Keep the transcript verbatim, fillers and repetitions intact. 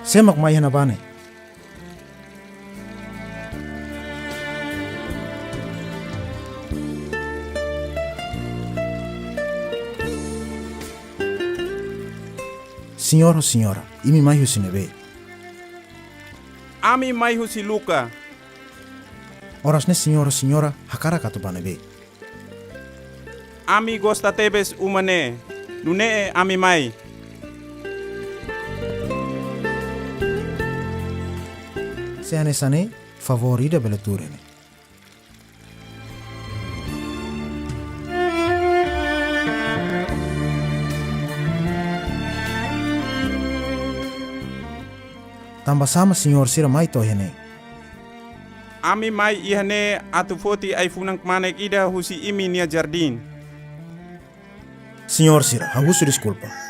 Sé mak mai iha ne'ebá ne'e? Señór ho señora, imi mai husi ne'ebé? Ami mai husi Luka. Oras ne'e señór ho señora hakarak atu bá ne'ebé? Ami gosta tebes uma ne'e. Nune'e ami mai. Se hanesan ne'e, favór ida bele tuur iha ne'e. Tanba sá mak señór sira mai to'o iha ne'e? Ami mai iha ne'e atu foti ai-funan kmanek ida husi imi-nia jardín. Señór sira, ha'u husu deskulpa.